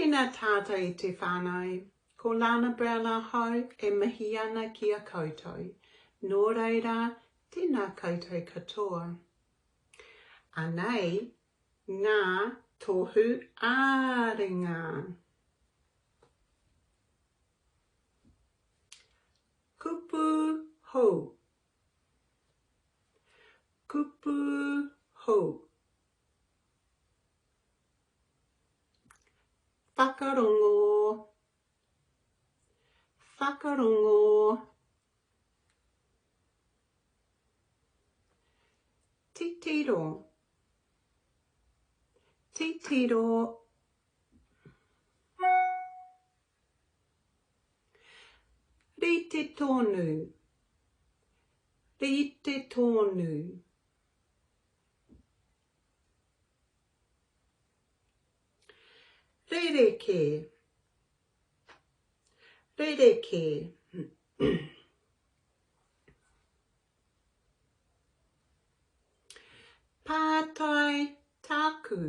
Tēnā tātou e te whānau, ko Lana Brown ahau e mihi ana ki a koutou. Nō reira, tēnā koutou katoa. Anei ngā tohu ā-ringa. Kupu hou. Kupu hou. Whakarongo. Whakarongo. Titiro. Titiro. Rite tonu. Rite tonu. Rerekē. Rerekē. Pātai tāku.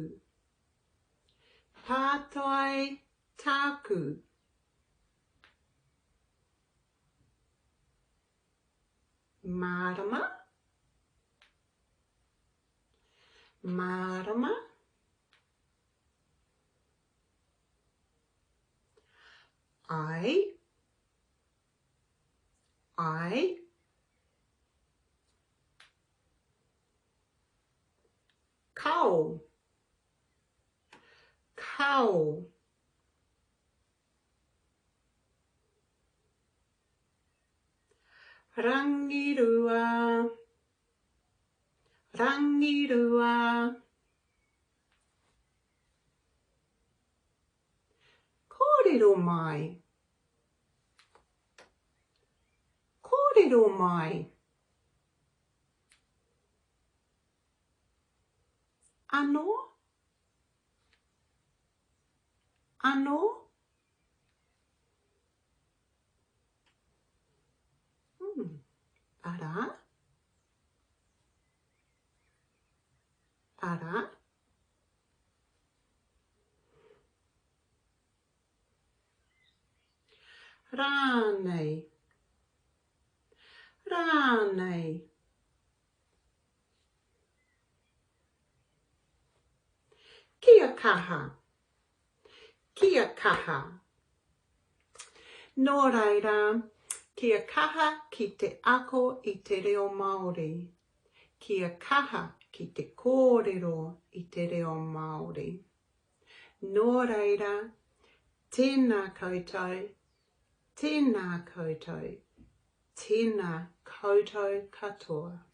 Pātai tāku. Mārama. Mārama. Ai. Ai. Kao. Kao. Rangirua. Rangirua. Kōrero mai. Kōrero mai. Anō? Anō? Hmm. Arā? Arā? Rānei. Rānei. Kia kaha. Kia kaha. Nō reira, kia kaha ki te ako i te reo Māori. Kia kaha ki te kōrero i te reo Māori. Nō reira, tēnā koutou, tēnā koutou, tēnā koutou katoa.